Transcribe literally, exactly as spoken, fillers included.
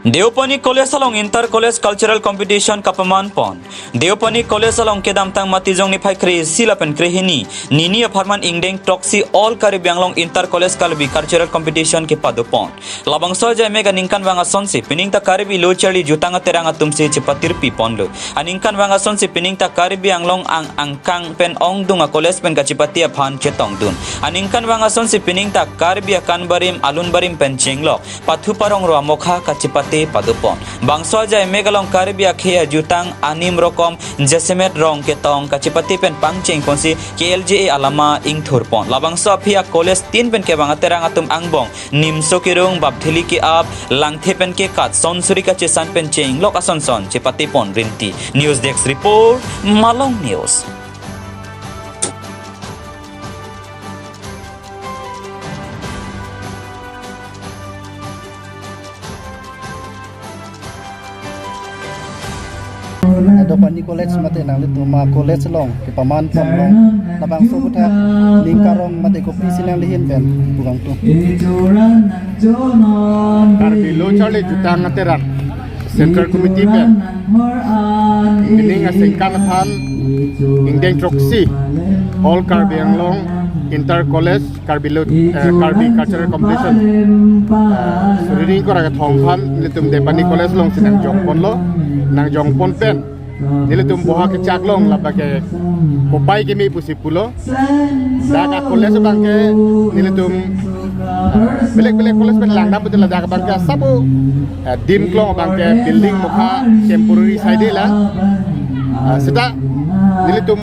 Deopani College along Inter College Cultural Competition kapaman pon. Deopani College along kedamtang Matijong niphai kre-isi lapen krehini, nini apharman ingdeng throksi All Karbi Anglong Inter College Karbi Cultural Competition kepado pon. Labangso ajai mek aningkanvang asonsi pining ta Karbi lo charli jutang aterang atumsi chepatirpi ponlo. Aningkanvang asonsi pining ta Karbi Anglong ang angkang pen ongdung a college pen kachepate aphan chetongdun. Aningkanvang asonsi pining ta Karbi akan barim alun barim pen chenglok pathu parong ro amokha kachepate pado pon. Bangso ajai mek along Karbi akhei ajutang anim rokom jasemet rong ketong kachepate pen pangcheng ponsi K L J A alama ingthur pon. Labangso aphi a college tin pen kevang aterang atum angbong Nimso Kerung, Baptheli Ke-ap, Langthe pen Kekat, Sonsuri kachesan pen chenglok asonson chepate pon rinti. News Desk Report, Malong News. Deopani College mate nanglitum a college along kepaman pon along labangso aputhak ning karong mate kopisi nanglihin pen pu kangtung. Karbi lo charli jutang aterang Central Committee pen pining asengkan aphan ingdeng throksi All Karbi Anglong Inter College Karbi lo, eh, Karbi Cultural Competition, eh, suri ingkoi ra kethom aphan nelitum Deopani College alongsi nangjong ponlo, nangjong pon pen nelitum boha kechak along labangke kopai keme pusi pulo. Dak a college abangke nelitum, eh, belek belek college pen langdam putila dak abangke asap, eh, dim klong abangke building mokha temporary side la. Eh, seta nelitum